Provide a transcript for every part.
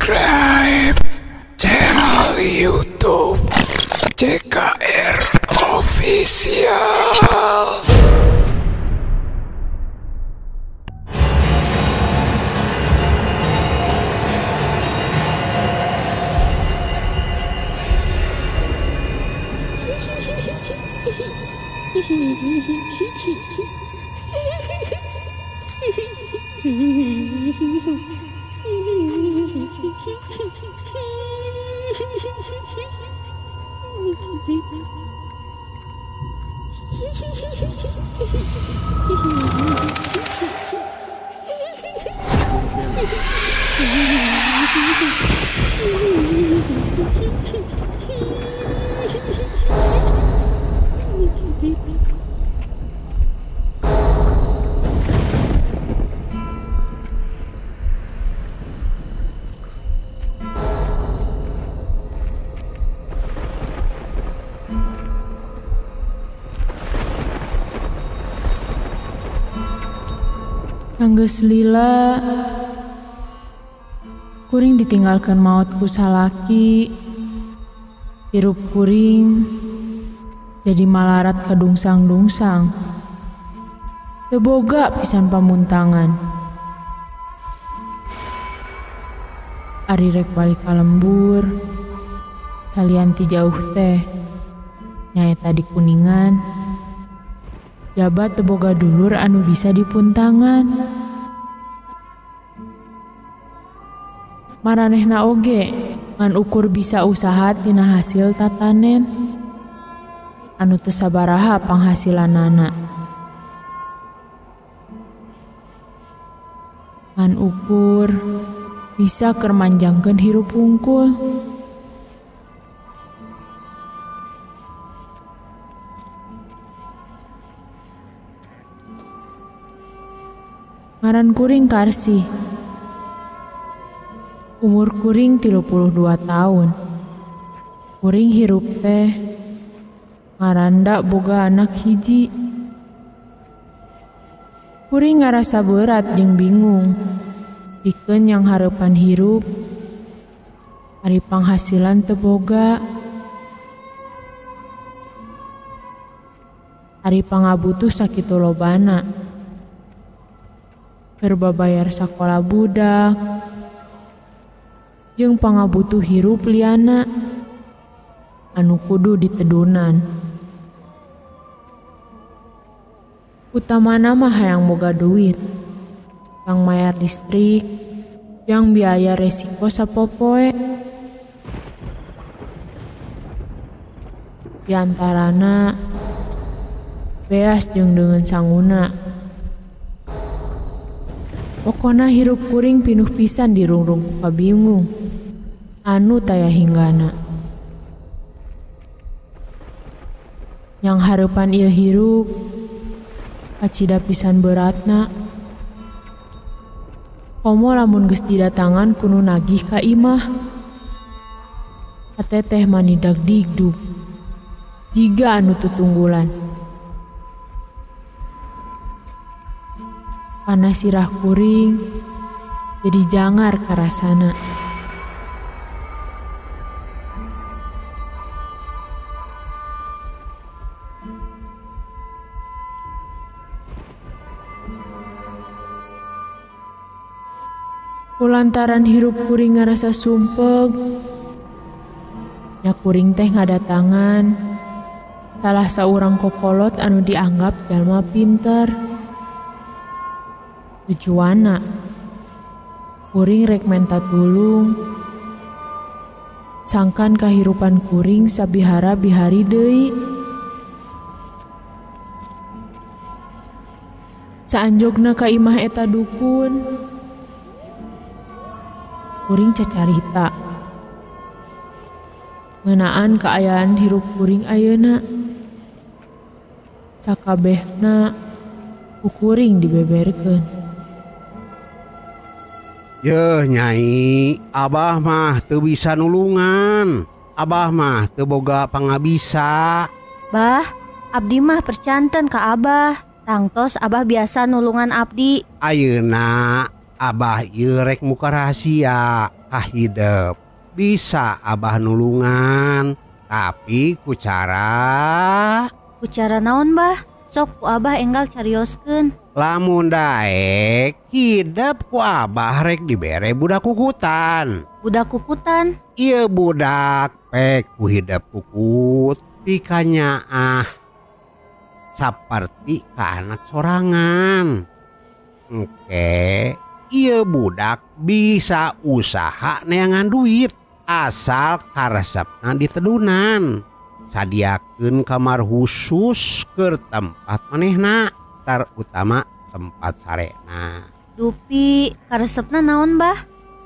Subscribe channel YouTube CKR Official. Sanggeus lila kuring ditinggalkan maot ku salaki, hirup kuring jadi malarat kadungsang-dungsang, teu boga pisan pamuntangan. Ari rek balik ka lembur, salian ti jauh teh nyaeta di Kuningan. Jabat teu boga dulur anu bisa dipuntangan. Maranehna oge ngan ukur bisa usaha tina hasil tatanen anu teu sabaraha panghasilanana. Ngan ukur bisa keur manjangkeun hirup hungkul. Ngaran kuring Karsih. Umur kuring 32 tahun. Kuring hirup teh ngaranda boga anak hiji. Kuring ngarasa berat jeung bingung pikeun yang hareupan hirup ari panghasilan teu boga, ari pangabutuh sakitu lobana. Keur babayar sakola budak jeung pangabutuh hirup liana anu kudu ditedunan. Utamana mah hayang boga duit, yang mayar listrik, yang biaya resiko sapopoe. Di antarana beas jeung deungeun sanguna. Pokona hirup kuring pinuh pisan dirungrung ku kabingung anu taya hinggana. Yang hareupan ieu hirup kacida pisan beratna. Komo lamun geus didatangan ku nu nagih ka imah. Hate teh mani dagdigdug jiga anu tutunggulan. Kana sirah kuring jadi jangar karasana. Kulantaran hirup kuring ngarasa sumpeg, nya kuring teh ngadatangan salah saurang kokolot anu dianggap jalma pinter. Tujuanna kuring rek menta tulung sangkan kahirupan kuring sabihara bihari deui. Saanjogna ka imah eta dukun, kuring cacarita ngeunaan kaayaan hirup kuring ayeuna. Sakabehna ku kuring dibeberkeun. Yeuh nyai, abah mah teu bisa nulungan. Abah mah teu boga pangabisa. Bah, abdi mah percanten ka abah. Tangtos abah biasa nulungan abdi. Ayeuna abah ieu rek muka rahasia. ka hidep bisa Abah nulungan tapi ku cara Ku cara naon bah? Sok ku Abah enggal carioskeun. Lamun daek hidep ku Abah rek dibere budak kukutan. Budak kukutan? Ieu budak pek ku hidep kukut pikanyaah saperti ka anak sorangan. Engke ieu budak bisa usaha neangan duit asal karesepna ditedunan. Sadiakeun kamar khusus keur tempat manehna, terutama tempat sarena. Dupi karesepna naon bah?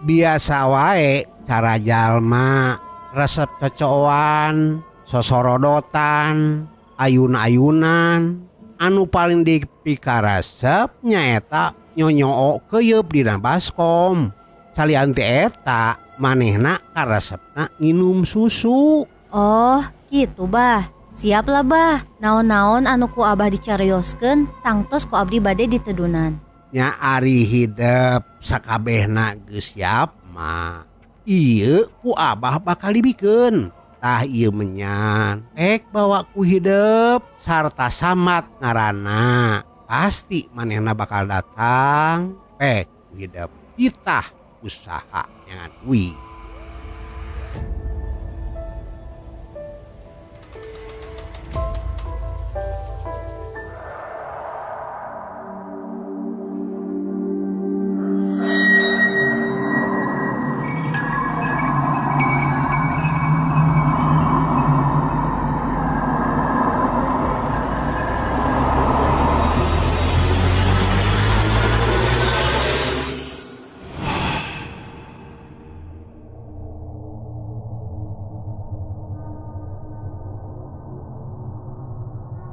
Biasa wae cara jalma resep cocoan, sosorodotan, ayun-ayunan. Anu paling dipikaresep nyaeta nyonyoo keuyeub dina baskom. Salian ti eta manehna karesepna nginum susu. Oh, gitu bah. Siap lah bah. Naon-naon anu ku Abah dicarioskeun tangtos ku abdi bade ditedunan. Nya ari hidep sakabehna geus siap mah. Ieu ku Abah bakal dibikeun. Tah ieu menyan pek bawa ku hidep sarta samat ngaranna. Pasti manehna bakal datang pek ku hidep ditah usaha nyangan duit.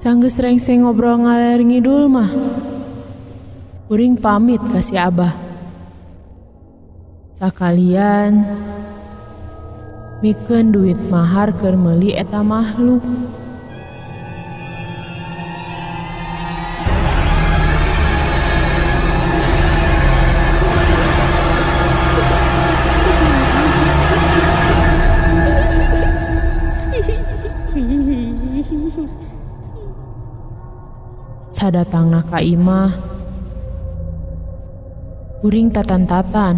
Sanggeus rengse ngobrol ngaler ngidul mah. Kuring pamit ka si Abah. Sakalian mikeun duit mahar keur meuli eta makhluk. Sadatangna ka imah, kuring tatan-tatan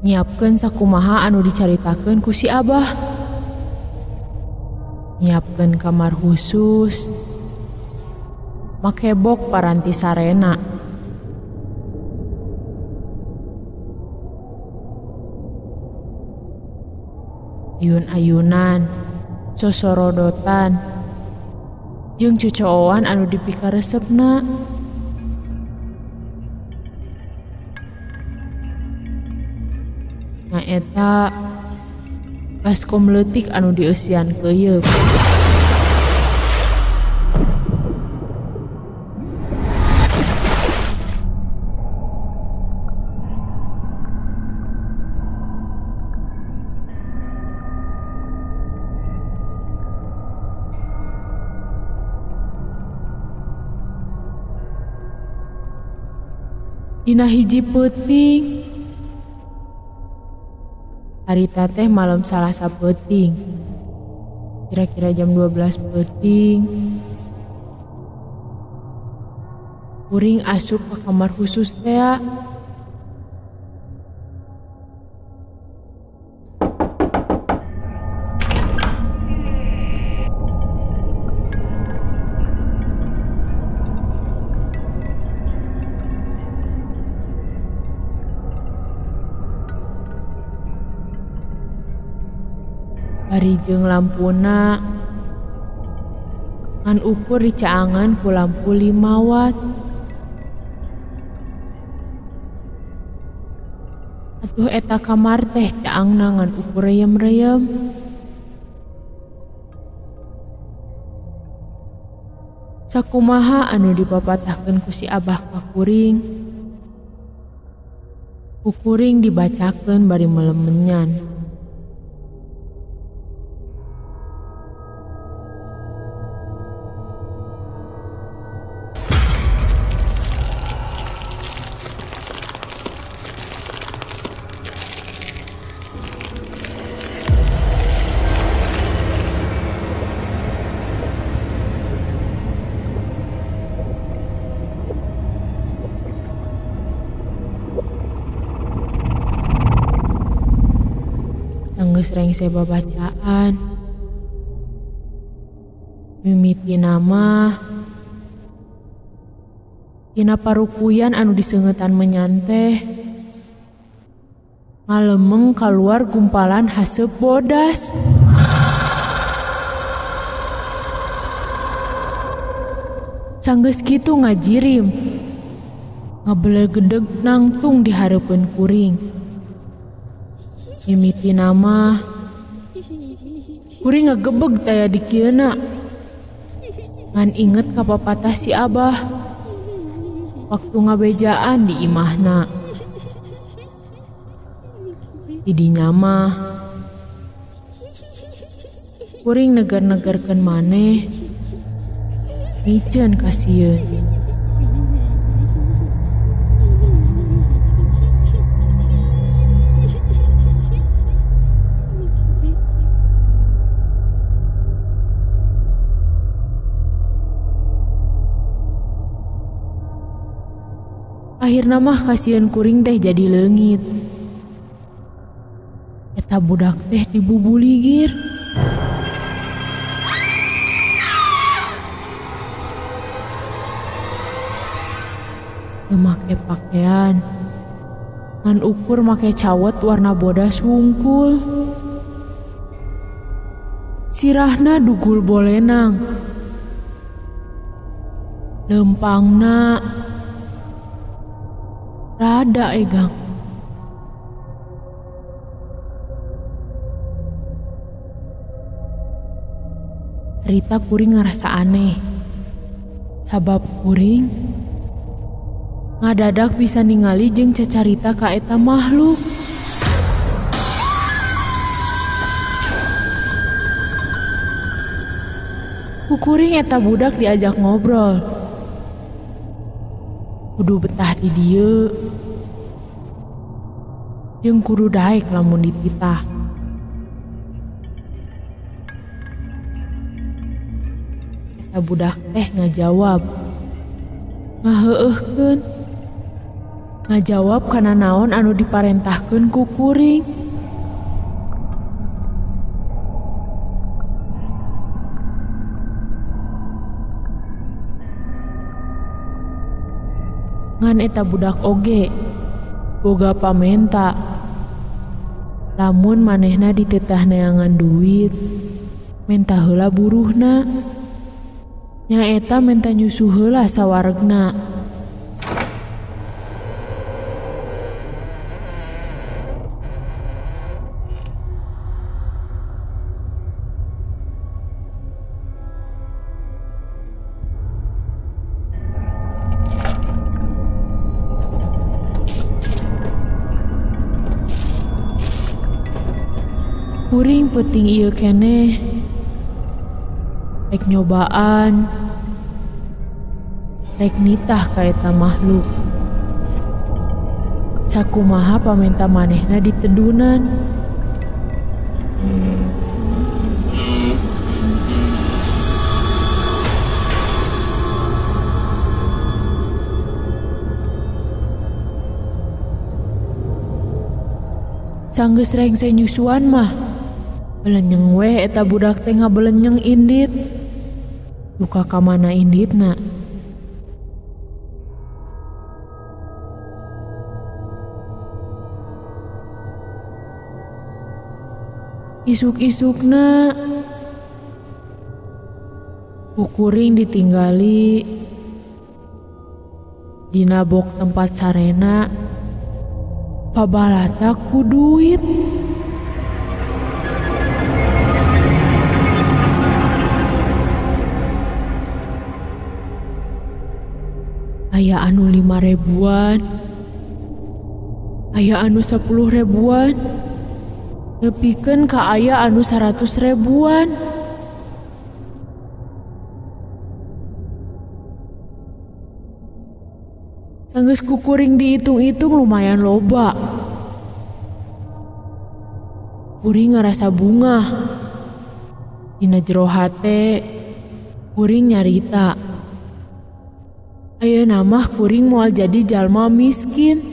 nyiapkeun sakumaha anu dicaritakeun ku si Abah. Nyiapkeun kamar khusus, makebok paranti sarena. Ayun-ayunan, sosorodotan, jeung cucooan anu dipikaresepna. Nyaeta baskom leutik anu dieusian keuyeup. Dina hiji peuting, harita teh malam Salasa peuting, kira-kira jam 12 peuting, kuring asup ke kamar khusus teh. Bari jeung lampuna ngan ukur dicaangan ku lampu 5 watt. Atuh eta kamar teh caangna ngan ukur reyem-reyem. Sakumaha anu dipapatahkeun ku si Abah ka kuring. Ku kuring dibacakeun bari melemenyan. Sanggeus rengse babacaan. Mimitina mah tina parukuyan anu diseungetan menyan teh ngalemeng kaluar gumpalan haseup bodas. Sanggeus kitu ngajirim, ngabelegedeg nangtung di hareupeun kuring. Mimitina mah kuring ngagebeg taya dikieuna. Ngan inget ka papatah si Abah waktu ngabejaan di imahna. Tidinya mah kuring neger-negerkeun maneh miceun kasieun. Akhirna mah kasieun kuring teh jadi leungit. Eta budak teh dibubuligir. Teu make pakean, ngan ukur make cawet warna bodas wungkul. Sirahna dugul bolenang. Lempangna rada egang. Rita kuring ngerasa aneh. Sabab kuring ngadadak bisa ningali jeung cacarita ka eta makhluk. Ku kuring eta budak diajak ngobrol. Kudu betah di dieu. Jeung kudu daek lamun dititah. Eta budak teh ngajawab. Ngaheueuhkeun. Ngajawab kana naon anu diparentahkeun ku kuring. Ngan eta budak oge boga pamenta. Lamun manehna ditetah neangan duit, menta heula buruhna. Nyaeta menta nyusu heula sawaregna. Kuring peuting ieu keneh rek nyobaan, rek nitah ka eta makhluk. Sakumaha pamenta manehna ditedunan. Sanggeus rengse nyusuan mah belenyeng weh eta budak teh ngabelenyeng indit. Duka ka mana inditna? Isuk-isukna ku kuring ditinggali dina bok tempat sarena pabalata ku duit. Aya anu 5 ribuan, aya anu 10 ribuan, nepikeun ka aya anu 100 ribuan. Sanggeus ku kuring dihitung-hitung lumayan loba. Kuring ngarasa bungah. Dina jero hate kuring nyarita. Ayeuna mah kuring moal jadi jalma miskin.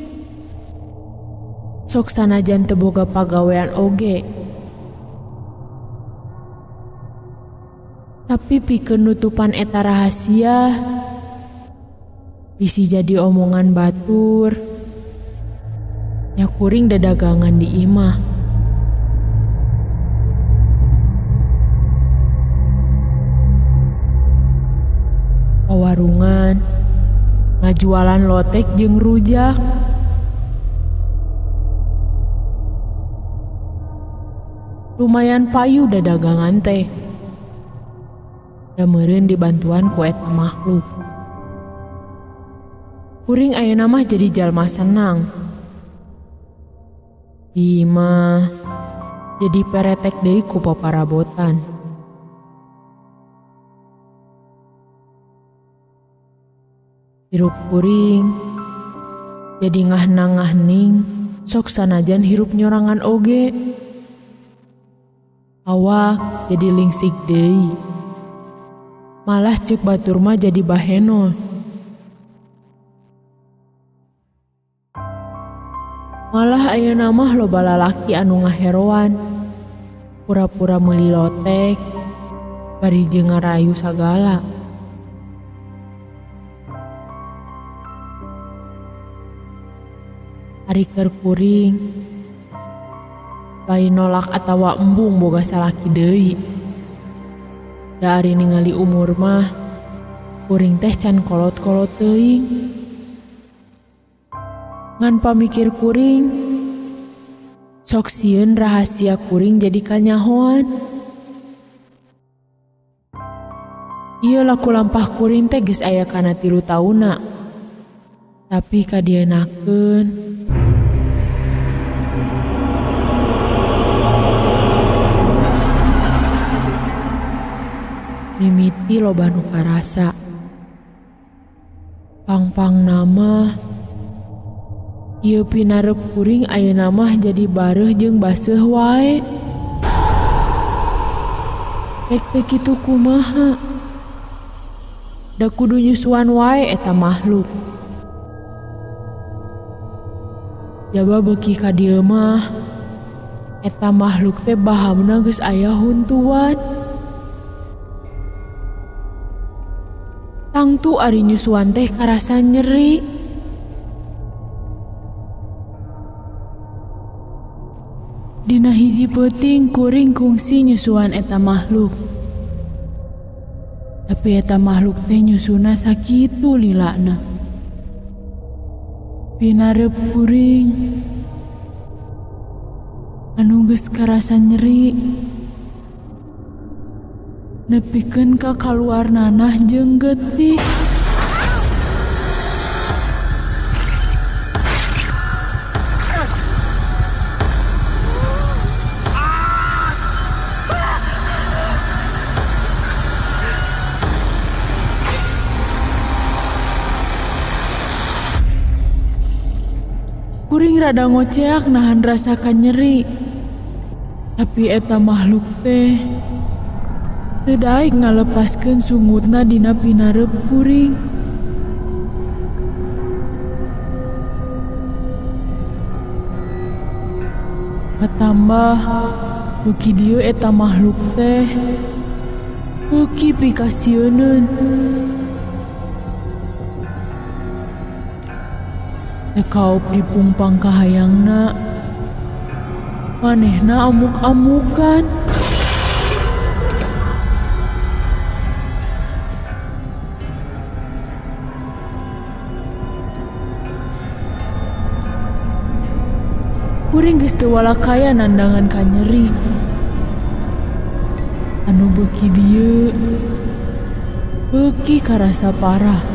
Sok sanajan teu boga pagawean oge. Tapi pikeun nutupan eta rahasia bisi jadi omongan batur. Nya kuring dadagangan di imah. Warungan ngajualan lotek jeung rujak. Lumayan payu dadagangan teh. Da meureun dibantuan ku eta makhluk. Kuring ayeuna mah jadi jalma senang. Di imah jadi peretek deui ku paparabotan. Hirup kuring jadi ngahna-ngahning sok sanajan hirup nyorangan oge. Awak jadi lingsik deui. Malah ceuk batur mah jadi bahenol. Malah ayeuna mah loba lalaki anu ngaheroan. Pura-pura meuli lotek bari jeung ngarayu sagala. Ari keur kuring lain nolak atawa embung boga salaki deui. Da ari ningali umur mah kuring teh can kolot-kolot teuing. Ngan pamikir kuring sok sieun rahasia kuring jadi kanyahoan. Ieu laku lampah kuring teh geus aya kana 3 taunna. Tapi kadienakeun mimiti loba nu karasa. Pangpang nama ieu pinarep kuring ayeuna mah jadi bareuh jeung baseuh wae. Rek teu kitu kumaha? Da kudu nyusuan wae eta makhluk. Jaba beuki ka dieu mah eta makhluk teh bahamna geus aya huntuan. Tangtu ari nyusuan teh karasa nyeri. Dina hiji peuting kuring kungsi nyusuan eta makhluk. Tapi eta makhluk teh nyusuna sakitu lilana. Pinarep kuring anu geus karasa nyeri. Nepikeun ka kaluar nanah jeung getih. Kuring rada ngoceak nahan rasa kanyeri. Tapi eta makhluk teh teu daek ngalepaskeun sungutna dina pinarep kuring. Katambah beuki dieu eta makhluk teh beuki pikasieuneun. Teu kaop dipungpang kahayangna, manehna amuk-amukan. Kuring geus teu walakaya nandangan kanyeri. Anu beuki dieu beuki karasa parah.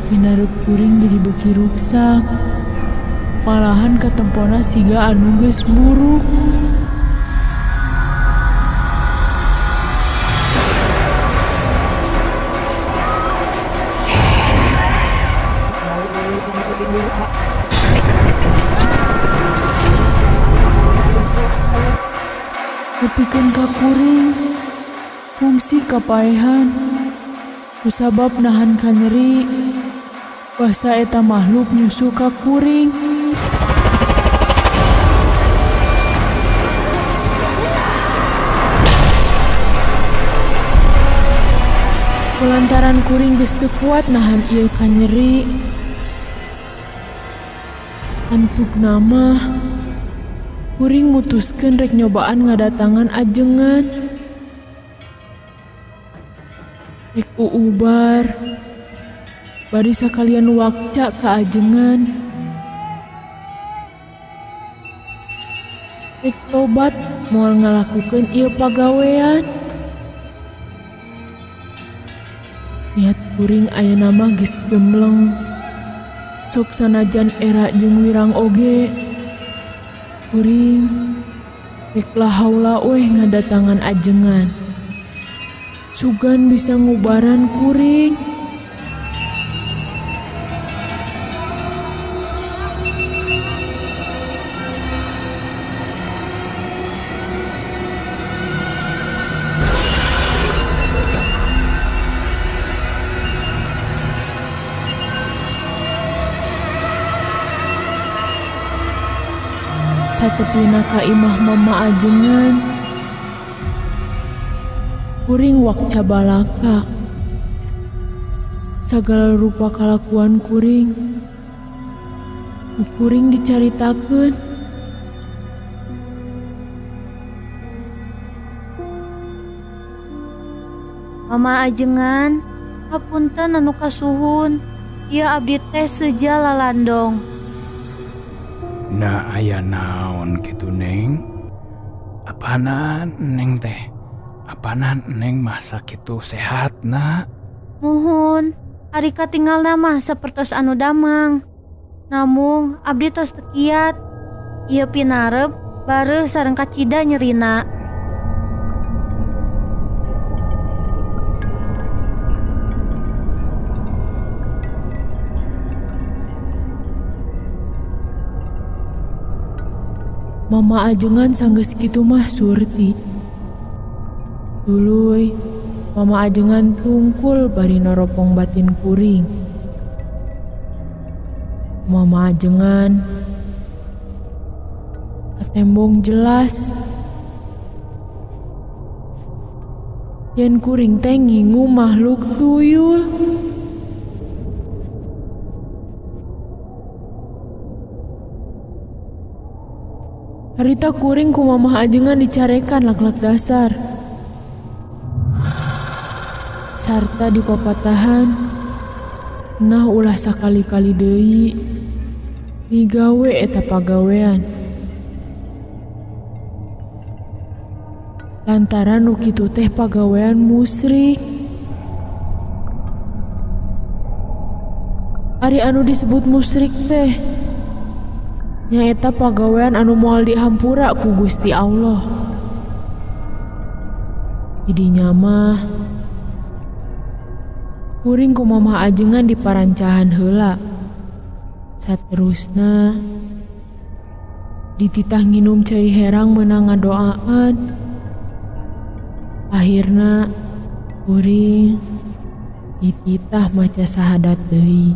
Pinarep kuring jadi beuki ruksak. Malahan katempona siga anu geus buruk. Nepikeun ka kuring kungsi kapaehan kusabab nahan kanyeri. Basa eta makhluk nyusu ka kuring. Lantaran kuring geus teu kuat nahan ieu kanyeri. Antukna mah kuring mutuskeun rek nyobaan ngadatangan ajengan. Rek uubar bari sakalian wakca ka ajengan. Rek tobat moal ngalakukeun ieu pagawean. Niat kuring ayeuna mah geus gemleng. Sok sanajan era jeung wirang oge. Kuring rek lahaula weh ngadatangan ajengan. Sugan bisa ngubaran kuring. Satepina ka imah mama ajengan, kuring wakca balaka. Sagala rupa kalakuan kuring, ku kuring dicaritakeun. Mama ajengan, hapunten anu kasuhun, ieu abdi teh seja lalandong. Nah aya naon kitu Neng? Apanan Neng teh? Apanan Neng masa kitu sehat na? Muhun, ari katingalna mah sapertos anu damang. Namung abdi tos teu kiat. Ieu pinarep bareuh sareng kacida nyerina. Mama ajengan sanggeus kitu mah surti. Tuluy, mama ajengan tungkul bari noropong batin kuring. Mama ajengan katembong jelas. Yen kuring teh ngingu makhluk tuyul. Harita kuring ku mamah ajengan dicarekan lak-lak dasar. Sarta dipapatahan, nah ulah sakali-kali deui migawe eta pagawean. Lantaran nu kitu teh pagawean musyrik. Ari anu disebut musyrik teh nyaeta pagawean anu moal dihampura ku Gusti Allah. Didinya mah kuring ku mamah ajengan di parancahan heula. Saterusna dititah nginum cai herang meunang ngadoaan. Akhirna kuring dititah maca sahadat deui.